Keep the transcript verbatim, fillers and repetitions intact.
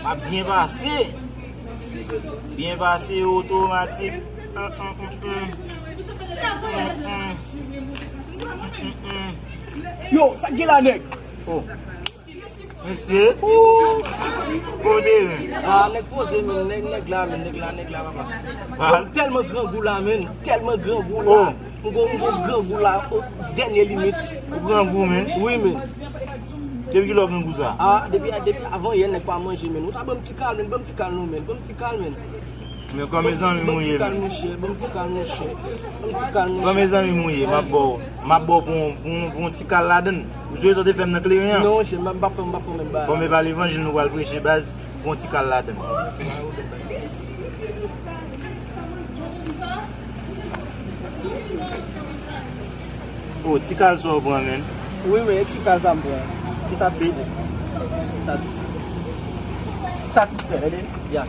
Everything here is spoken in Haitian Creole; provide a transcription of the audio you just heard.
Ap byen pase. Byen pase otomatik. Hum, hum, hum, hum. Hum, hum, hum. Hum, hum, hum. Yo, sa k gen la, nèg? Oh. Mesye. Kote men? Ah, nèg poze men, nèg, nèg la men, nèg la, nèg la, papa. Ah. Mwen tèlman grangou la men, tèlman grangou la. Oh. Mwen gon, mwen gon grangou la, o dènye limit. Ou grangou men? Wi men. Depi kilè w grangou sa? Ah, depi, depi avan yè nèg pa manje men. Ou ta ban m ti kal men, ban m ti kal non men, ban m ti kal men. Men kòman zanmi m ou ye men? Ban m ti kal monchè, ban m ti kal monchè. Ban m ti kal monchè. Kòman zanmi m ou ye, m ap ba w, m ap ba w pou, pou, pou yon ti kal ladann. Ou sonje sa w te fè m nan kleren an? Non, monchè, m ap, m ap fè, m ap fè menm bagay. Bon, men pa levanjil nou pral preche baz, pou yon ti kal ladann. Oh, ti kal sa w pran, men. Wi, men, ti kal sa m pran. M satisfè. Satisfè. Satisfè, tande? Ya.